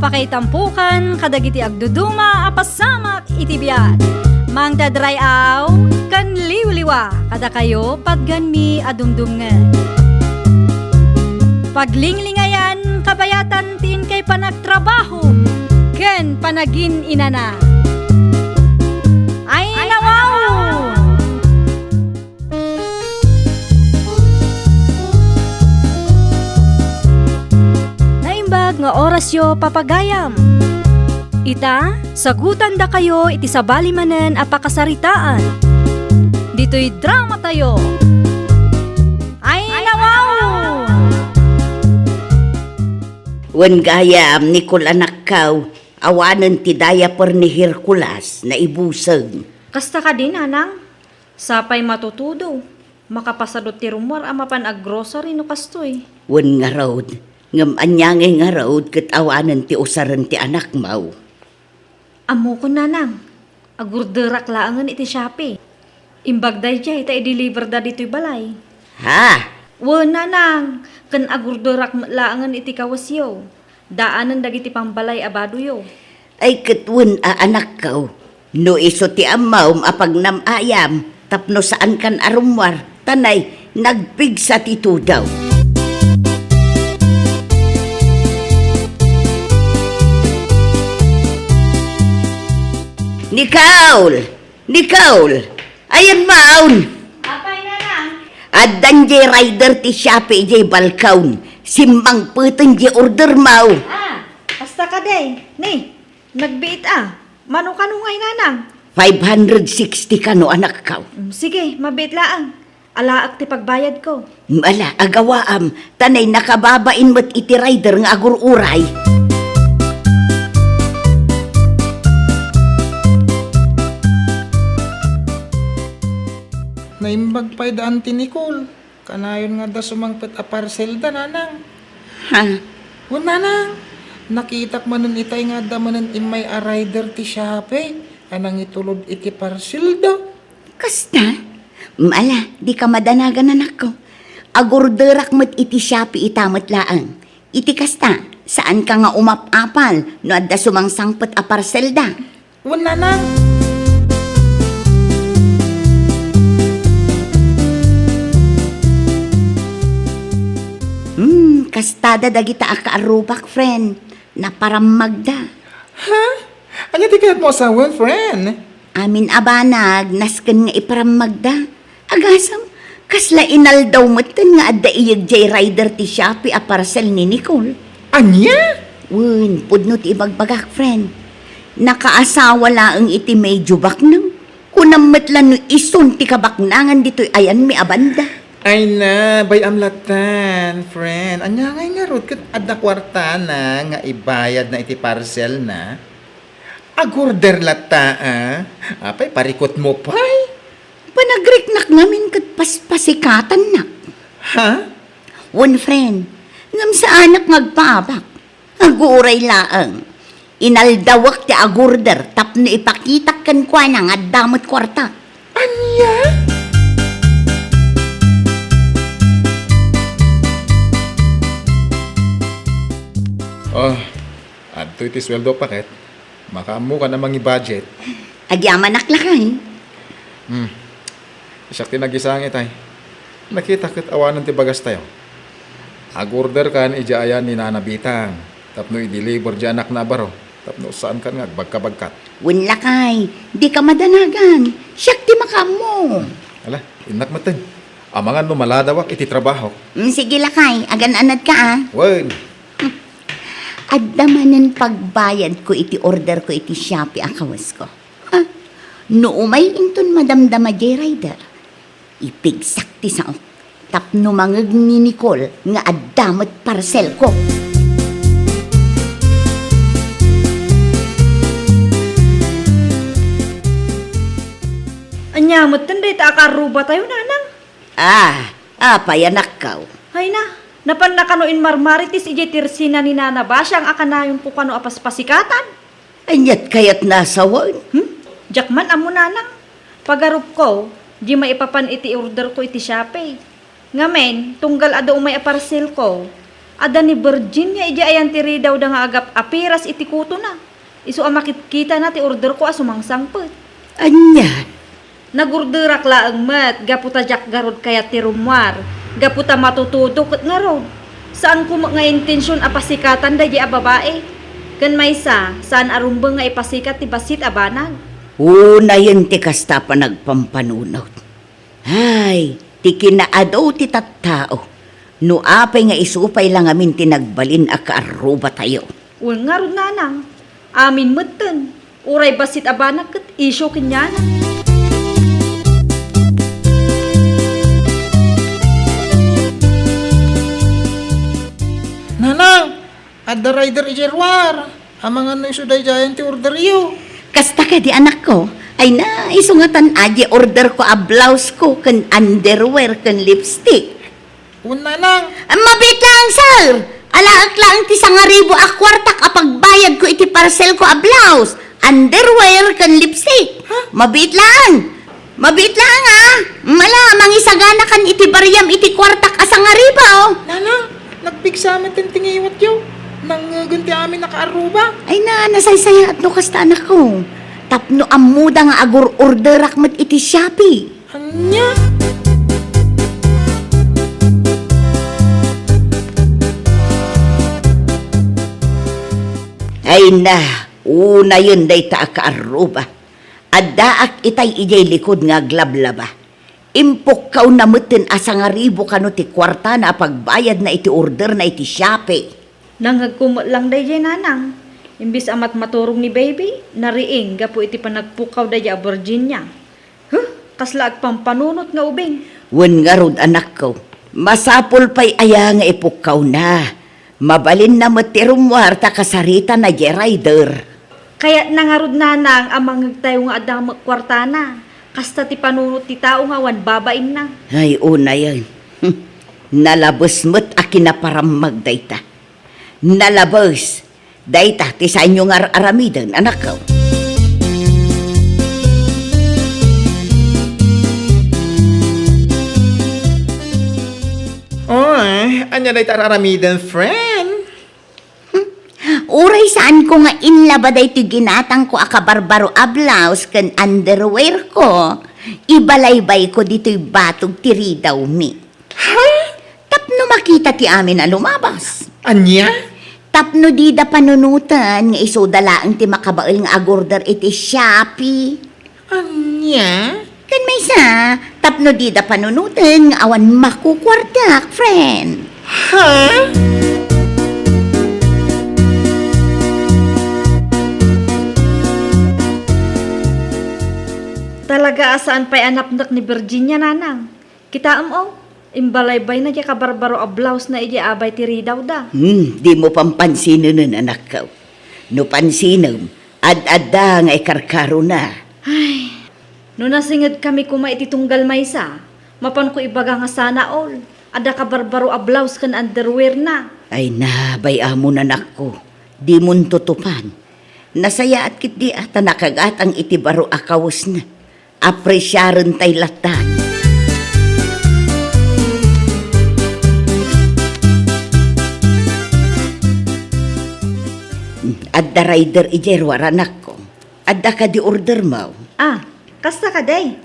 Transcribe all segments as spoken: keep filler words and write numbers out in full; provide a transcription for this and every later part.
Pakaitampokan kadagiti agduduma a pasamak iti biag. Mangted ray-aw ken liwliwa kadakayo patganmi a dumdumngeg. Paglinglingayan kabayatan ti inkay panagtrabaho ken panagin-inana. Ay, nawaw! Naimbag nga orasyo, papagayam. Ita, sagutandakayo iti sabali manen a pakasaritaan. Ditoy dramatayo. Ay, nawaw! Wen gayam, Nicole anakkaw, awanen ti diaper ni Hercules, naibuseng. Kasta kadi, nanang? Sapay matutudo, makapasadot ti rummuar a mapan aggrocery no kastoy. Wen ngarud, ngem ania ngay ngarud ket awanen ti usaren ti anakmo? Ammokon, nanang, agurderak laengen iti Shopee. Imbag daydiay ta i-deliverda ditoy balay. Ha? Wen, nanang, ken agurderak met laengen iti kawesyo. Daanen dagiti pambalay a badoyo. Ay, ket wen a anakko, no isu ti ammom a pagnam-ayam tapno saankan a rummuar, ta nay, nagpigsa ti tudaw. Nicole! Nicole! Ayan maun! Apay, nanang? Addan jay rider ti Shopee jay balkon. Simmangpeten jay order mo. Ah, kasta kadi. Ni, nagbiit a. Mano kano ngay, nanang? Five hundred sixty kano, anakko. Mm, sige, mabiit laeng. Alaek ti pagbayadko. Ala, agawaam, ta nay nakababain met iti rider nga agur-uray. Naimbag pay da Auntie Nicole. Kanayon nga adda sumangpet a parcel da, nanang. Ha? Wen, nanang. Nakitak manen itay nga adda manen immay a rider ti Shopee a nangitulod iti parcel da. Kasta? Ala, dika madanagan, anakko. Agurderak met iti Shopee ita met laeng. Iti kasta, saanka nga umap-apal no adda sumangsangpet a parcel da. Wen, nanang. Hmm, kastada dagita a kaarrubak, friend. Naparammagda. Ha? Ania ti kayatmo a sawen, friend? Amin a banag, nasken nga iparammagda. Agasem, kasla inaldaw metten nga adda iyeg jay rider ti Shopee a parcel ni Nicole. Ania? Wen, pudno ti ibagbagak, friend. Nakaasawa laeng iti medyo baknang. Kunam met la no isun ti kabaknangan ditoy ayanmi a banda. Ay na, bay-am lattan, friend. Ania ngay ngarud ket adda kuartana nga ibayadna iti parcelna? Agorder latta, a? Apay, parikutmo pay? Panagriknak ngamin ket paspasikatannak. Ha? Wen, friend, ngem saanak nga agpaabak. Aguray laeng. Inaldawek ti agorder tapno ipakitak kenkuana nga adda met kuarta. Ania? Oh, adtoy ti sueldo paket. Makaammokan a mangi-budget. Agyamanak lakay. Hmm. Siak ti nagisang itay. Nakita ket awanen ti bagastayo. Agorder kan idiay ayan ni Nana Bitang tapno i-deliver diay anakna a baro tapno saan kan nga agbagkabagkat. Wen lakay, dika madanagan. Siak ti makaammo. Ala, innak metten. Amangan no maladawak iti trabahok. Mm, sige lakay, agan-anadka a. Wen. Adda manen pagbayadko iti orderko iti Shopee a kawesko. Ha? No umay inton madamdama jay rider, ipigsak ti saok tapno mangeg ni Nicole nga adda met parcelko. Ania metten dayta a karrubatayo, nanang? Ah, apay, anakko? Ay na, napanna kano inmarmarites idiay tirsina ni Nana Basiang a kanayonko kano a paspasikatan? Aniat kayatna a sawen? Hmm? Diak man ammo, nanang. Pagarupko, di maipapan iti orderko iti Shopee. Ngamin, tunggal adda umay a parcelko, Adda ni Virginia idiay ayan ti ridawda nga agap-apiras iti kutona. Isu a makitkitana ti orderko a sumangsangpet. Ania? Nagorderak laeng met gapu ta diak garud kayat ti rummuar, gapu ta matutudo ket ngarud. Saanko met nga intension a pasikatan daydiay a babai. Ken maysa, saan a rumbeng nga ipasikat ti bassit a banag. Unayen ti kasta a panagpampanunot. Ay, ti kinaadu ti tattao. No apay nga isu pay la ngamin ti nagbalin a kaarrubatayo. Wen ngarud, nanang, amin metten. Uray bassit a banag ket isyu ken ni nanang. Nanang, adda rider idiay ruar. Amangan no isu daydiayen ti orderyo. Kasta kadi, anakko? Ay na, isu ngatan a diay orderko a blouseko ken underwear ken lipstick. Wen, nanang. Mabiit laeng, sir! Alaek laeng ti sangaribu a kuartak a pagbayadko iti parcelko a blouse, underwear, ken lipstick. Ha? Mabiit laeng! Mabiit laeng, a! Mala, mangisaganakan iti bariam iti kuartak a sangaribu. Nanang, nagpigsa met ti ngiwatyo. Nangngegen ti amin a kaarruba. Ay na, nasaysayaat no kasta, anakko. Tapno ammoda nga agur-orderak met iti Shopee. Ania? Ay na, unayen dayta a kaarruba. Addaak itay idiay likud nga aglablaba. Impukkawna metten a sangaribu kano ti kuartana a pagbayadna iti orderna iti Shopee. Nangngegko met lang daydiay, nanang. Imbes a matmaturog ni baby, nariing gapu iti panagpukkaw daydiay a Virginia. Huh, kasla agpampanunot nga ubing. Wen ngarud, anakko, masapul pay aya nga ipukkawna? Mabalinna met ti rummuar ta kasaritana diay rider. Kayatna ngarud, nanang, a mangngegtayo nga adda met kuartana. Kasta ti panunot ti tao nga awan babainna. Ay, unayen. Nalabes met a kinaparammag dayta. Nalabes. Dayta ti saanyo nga ar-aramiden, anakko. Oy, ania dayta ar-aramiden, friend? Hmm. Uray saanko nga inlaba daytoy ginatangko a kabarbaro a blouse ken underwearko, ibalaybayko ditoy batog ti ridawmi. Ha? Tapno makita ti amin a lumabas. Ania? Tapno dida panunoten nga isuda laeng ti makabael nga agorder iti Shopee. Ania? Ken maysa, tapno dida panunoten nga awan makukuartak, friend. Ha? Talaga a saan pay a napnek ni Virginia, nanang. Kitaem, o, imbalaybayna diay kabarbaro a blousena idiay abay ti ridawda. Hmm, dimo pampansinenen, anakko. No pansinem, ad-adda nga ikarkarona. Ay, no nasingedkami koma iti tunggal maysa, mapanko ibaga nga sana all. Adda kabarbaro a blouse ken underwearna. Ay na, bay-amon, anakko. Dimon tutupan. Nasayaat ketdi a ta nakagatang iti baro a kawesna. Apresiarentay lattan. Adda rider idiay ruar, anakko. Adda kadi ordermo? Ah, kasta kadi?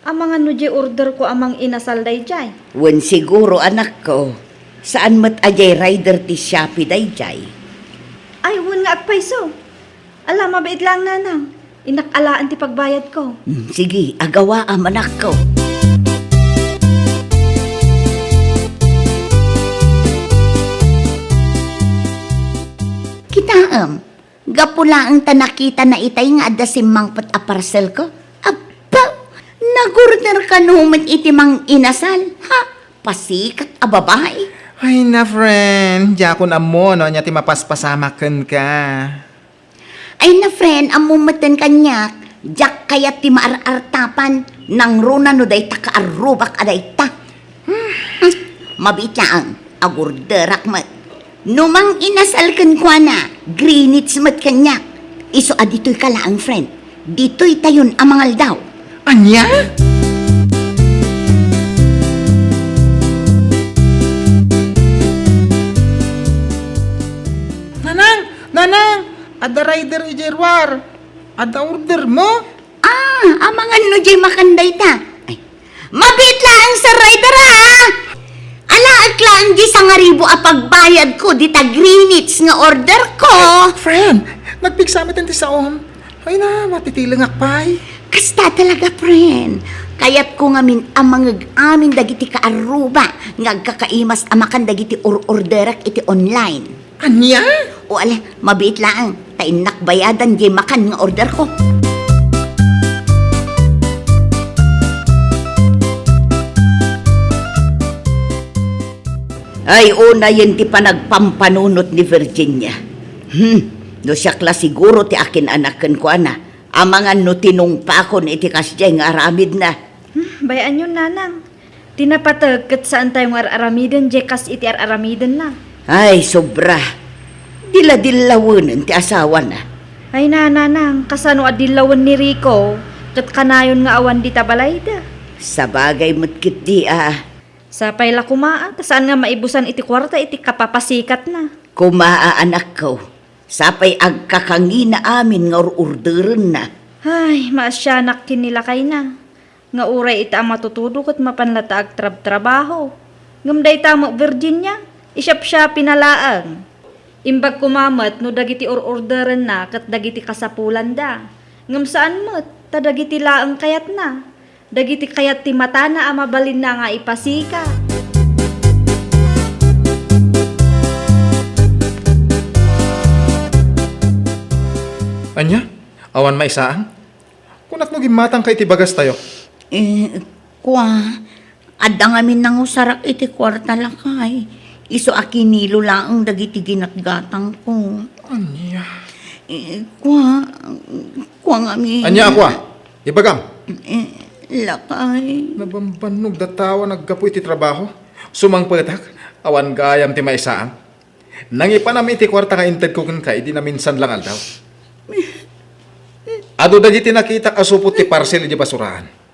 Amangan no diay orderko a mang-inasal daydiay? Wen siguro, anakko. Saan met a diay rider ti Shopee daydiay? Ay, wen nga agpayso. Ala, mabiit laeng, nanang. Innak alaen ti pagbayadko. Hmm, sige, agawaam, anakko. Kitaem, gapu laeng ta nakitana itay nga adda simmangpet a parcelko. Appo! Nagorder kano met iti mang-inasal. Ha? Pasikat a babai. Ay na, friend. Diakon ammo no ania ti mapaspasamak kenka. Ay na, friend, ammom metten kaniak, diak kayat ti maar-artapan, nangruna no dayta kaarrubak a dayta. Hmm, mabiit laeng, agorderak met. No mang-inasal kenkuana, Greenwich met kaniak. Isu a ditoyka laeng, friend. Ditoytayon a mangaldaw. Ania? Adda rider idiay ruar. Adda order mo? Ah, amangan no jay makan dayta. Ay, mabiit laeng, Sir Rider, ah! Alaek laeng jay sangaribu a pagbayad ko dita Greenwich nga order ko. Friend, nagpigsa met ti saom. Ay na, matitilengak pay. Kasta talaga, friend. Kayatko ngamin a mangeg amin dagiti kaarruba nga agkakaimas a makan dagiti or-orderak iti online. Ania? O ala, mabiit laeng, ta innak bayadan jay makan nga order ko. Ay, unayen ti panagpampanunot ni Virginia. Hmm, no siak la siguro ti akin-anak kenkuana, amangan no tinungpakon iti kasdiay nga aramidna. Hmm, bay-anyon, nanang. Ti napateg ket saantayo nga ar-aramiden jay kas iti ar-aramidenna. Ay, sobra. Dilla-dillawenen ti asawana. Ay, nanang, kasano a dillawen ni Rico ket kanayon nga awan dita balayda? Sabagay met ketdi a. Sapay la koma, ta saan nga maibusan iti kuarta iti kapapasikatna. Koma a, anakko, sapay agkakangina amin nga or-orderenna. Ay, maasianak ken ni lakayna. Nga uray ita a matutudo ket mapan latta agtrabtrabaho. Ngem dayta met, Virginia, isiapsiapina laeng. Imbag koma met no dagiti or-orderenna ket dagiti kasapulanda. Ngem saan met, ta dagiti laeng kayatna. Dagiti kayat ti matana a mabalinna nga ipasikat. Ania? Awan maisaang? Kunak no gimmatangka iti bagastayo. Eh, kua, adda ngamin nangusarak iti kuarta, lakay. Isu a kinilo laeng dagiti ginatgatangko. Ania? Eh, kua, kua ngamin. Ania a kua? Ibagam. Eh, lakay. Nabambannog datawa naggapu iti trabaho. Sumangpetak, awan gayam ti maisaang. Nangipanam iti kuarta nga intedko kenka idi naminsan lang aldaw. Adu dagiti nakitak a supot ti parcel idiay basuraan.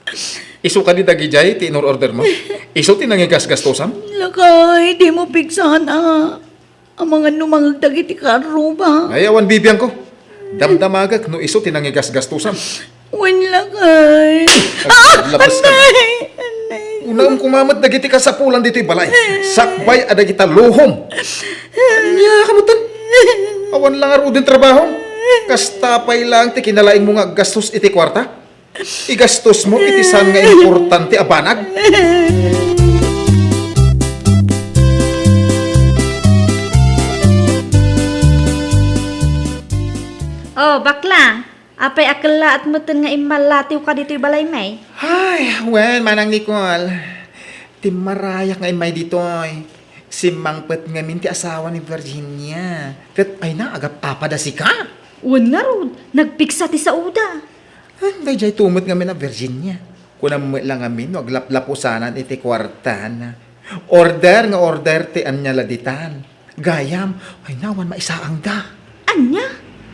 Isu kadi dagidiay ti inur-order mo? Isu ti nangigasgastusam? Lakay, dimo pigsana. Amangan no mangeg dagiti kaarruba. Ay, awan bibiangko. Damdamagek no isu ti nangigasgastusam. Wen, lakay. Ay, ah, labas ka. Anay, anay. Unaem koma met dagiti kasapulan ditoy balay. Sakbay a dagita luhom. Ania ka metten? Awan la ngaruden trabahom. Kasta pay laeng ti kinalaingmo nga aggastos iti kuarta. Igastosmo iti saan nga importante a banag. Oh, bakla. Apay a kellaat metten nga immallatiwka ditoy balaymi? Ay, wen, Manang Nicole. Timmarayak nga immay ditoy. Simmangpet ngamin ti asawa ni Virginia. Ket, ay na, agap-apada sika? Wen ngarud, nagpigsa ti saoda. Ah, daydiay tumot ngamin a Virginia. Kunam met la ngamin no aglaplapusanan iti kuartana. Order nga order ti ania la ditan. Gayam, ay na, awan maisaangda. Ania?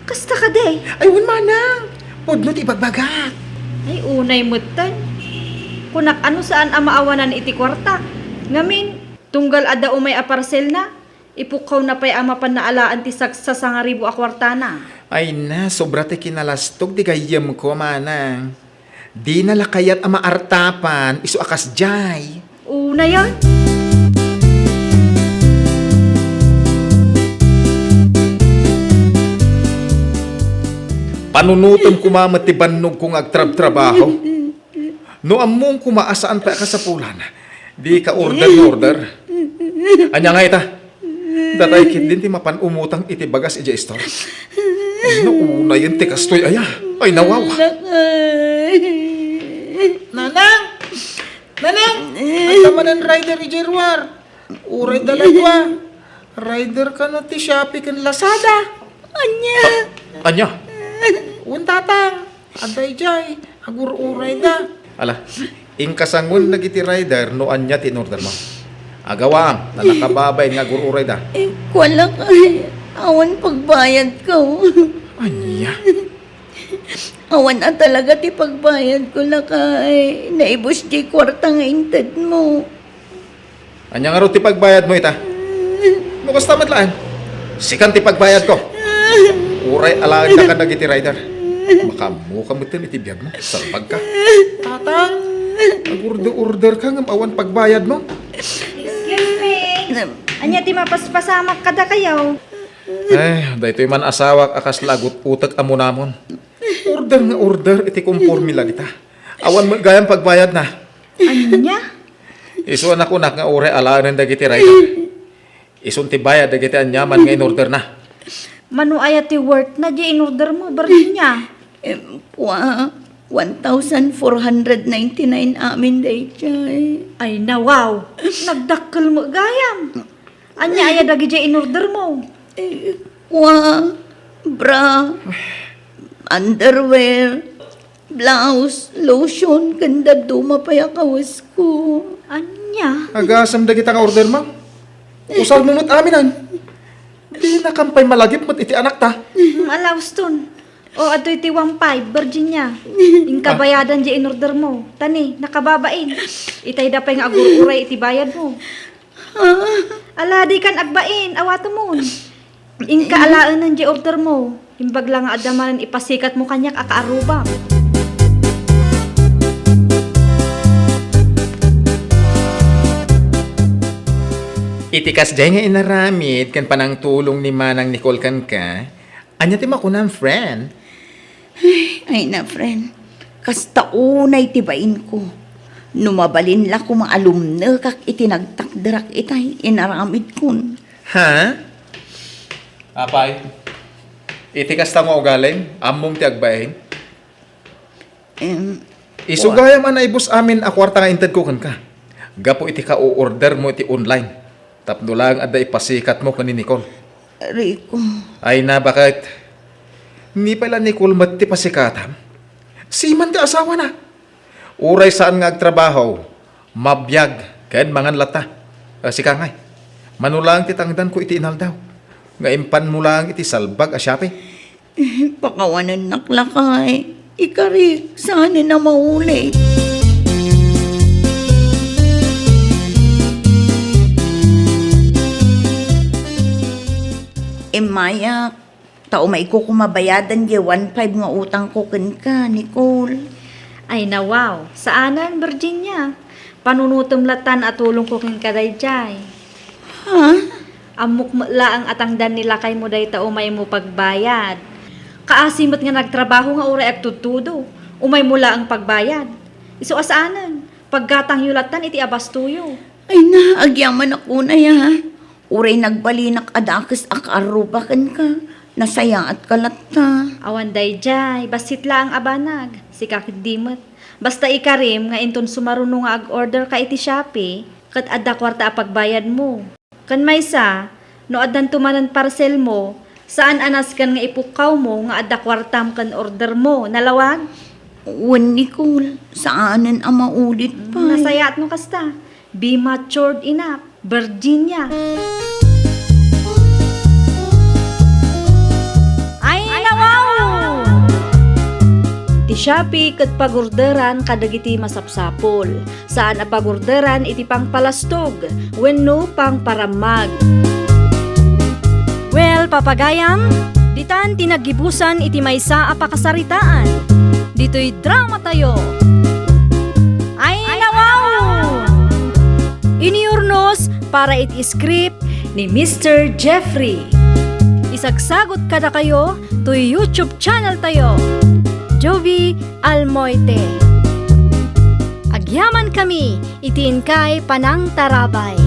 Kasta kadi? Ay, wen manang. Pudno ti ibagbagak. Ay, unay metten. Kunak a no saan a maawanan iti kuarta. Ngamin, tunggal adda umay a parcelna, ipukkawna pay a mapanna alaen ti sagsasangaribu a kuartana. Ay na, sobra ti kinalastog ti gayyemko, manang. Dina la kayat a maartapan isu a kasdiay. Unayen. Panunotem koma met ti bannogko nga agtrabtrabaho. No ammom koma a saan pay a kasapulan, dika order nga order. Ania ngay ita? Datay ketdin ti mapan umutang iti bagas idiay store. No unayen ti kastoy aya. Ay, nawawa. Lakay. Nanang! Nanang! Adda manen rider idiay ruar. Uray da la dua. Rider kano ti Shopee ken Lazada. Ania? Ania? Wen, tatang. Adda idiay, agur-urayda. Ala, inka sangoen dagiti rider no ania ti inordermo. Agawaam, ta nakababain nga agur-urayda. Eh, kua lakay, awan pagbayadko. Ania? Awan a talaga ti pagbayadko, lakay. Naibus diay kuarta nga intedmo. Ania ngarud ti pagbayadmo ita? No kasta met laeng, sikan ti pagbayadko. Uray alaenda kadagiti rider. Makaammoka metten iti biagmo. Salbagka. Tatang, nag-order-orderka ngem awan pagbayadmo. Excuse me. Ania ti mapaspasamak kadakayo? Ay, daytoy man asawak a kasla agut-utek a munamon. Order nga order iti komporme la dita. Awan met gayam pagbayadna. Ania? Isu a nakunak nga uray alaenen dagiti rider. Isun ti bayad dagiti aniaman nga inorderna. Mano aya ti worth na di inorder mo, Virginia? Em, kua, one thousand four hundred ninety-nine amin dayjay. Ay, nawaw! Nagdakkel mo gayam! Ania aya dagiti inorder mo? Eh, kua, bra, underwear, blouse, lotion, ken dadduma pay a kawesko. Ania? Agasem dagita nga order, ma'am. Usarmo met aminan. Dinakam pay malagip met iti anakta. Mm, alauston. O, adtoy ti one five, Virginia. Inka bayadan di inorder mo. Tani, nakababain. Itayda pay nga agur-uray iti bayad mo. Ala, dikan agbain, awatemon. Inka alaenen di order mo. Imbag la nga adda manen ipasikat mo kaniak a kaarrubak. Iti kasdiay nga inaramid ken panangtulong ni Manang Nicole kenka, ania ti makunam, friend? Ay, ay na, friend. Kasta unay ti bainko. No mabalin la koma a lumnekak iti nagtakderak itay inaramidkon. Ha? Apay, iti kasta nga ugalim, ammom ti agbain? Em, Isugayam a naibus amin a kuarta nga intedko kenka. Gapu iti ka-o-order mo iti online. Tapno laeng adda ipasikat mo ken ni Nicole. Rico. Ay na, baket? Ni pala Nicole met ti pasikatam? Siman ti asawana. Uray saan nga agtrabaho, mabiag, ken mangan latta. A, sika ngay, mano laeng ti tangdanko iti inaldaw, nga impanmo laeng iti salbag a Shopee? Pakawanennak lakay. Ikarik, saanen a maulit. Immayak, ta umayko koma bayadan diay one five nga utangko kenka, Nicole. Ay, nawaw. Saanen, Virginia. Panunotem lattan a tulongko kenka daydiay. Ha? Ammok met laeng a tangdan ni lakaymo dayta umaymo pagbayad. Kaasi met nga nagtrabaho nga uray agtudtudo, umaymo laeng pagbayad. Isu a saanen, paggatangyo lattan iti abastoyo. Ay na, agyamanak unay a. Uray nagbalinak a dakes a kaarruba kenka, nasayaatka latta. Awan daydiay, bassit laeng a banag, sika ketdi met. Basta ikarim nga inton sumaruno nga ag-order ka iti Shopee, ket adda kuarta a pagbayadmo. Ken maysa, no addanto manen parcel mo, saan a nasken nga ipukkaw mo nga adda kuartam ken order mo, nalawag? Wen, Nicole, saanen a maulit pay. Nasayaat no kasta. Be matured enough, Virginia. Ay, nawaw! Ti Shopee ket pagorderan kadagiti masapsapul. Saan a pagorderan iti pangpalastog wenno pangparammag. Well, papagayam, ditan ti naggibusan iti maysa a pakasaritaan. Ditoy dramatayo. Ay, nawaw! Iniurnos para iti script ni Mister Jeffrey. Isagsagot kadakayo toy YouTube channel tayo, Jovi Almoite. Agyaman kami iti inkay panangtarabay.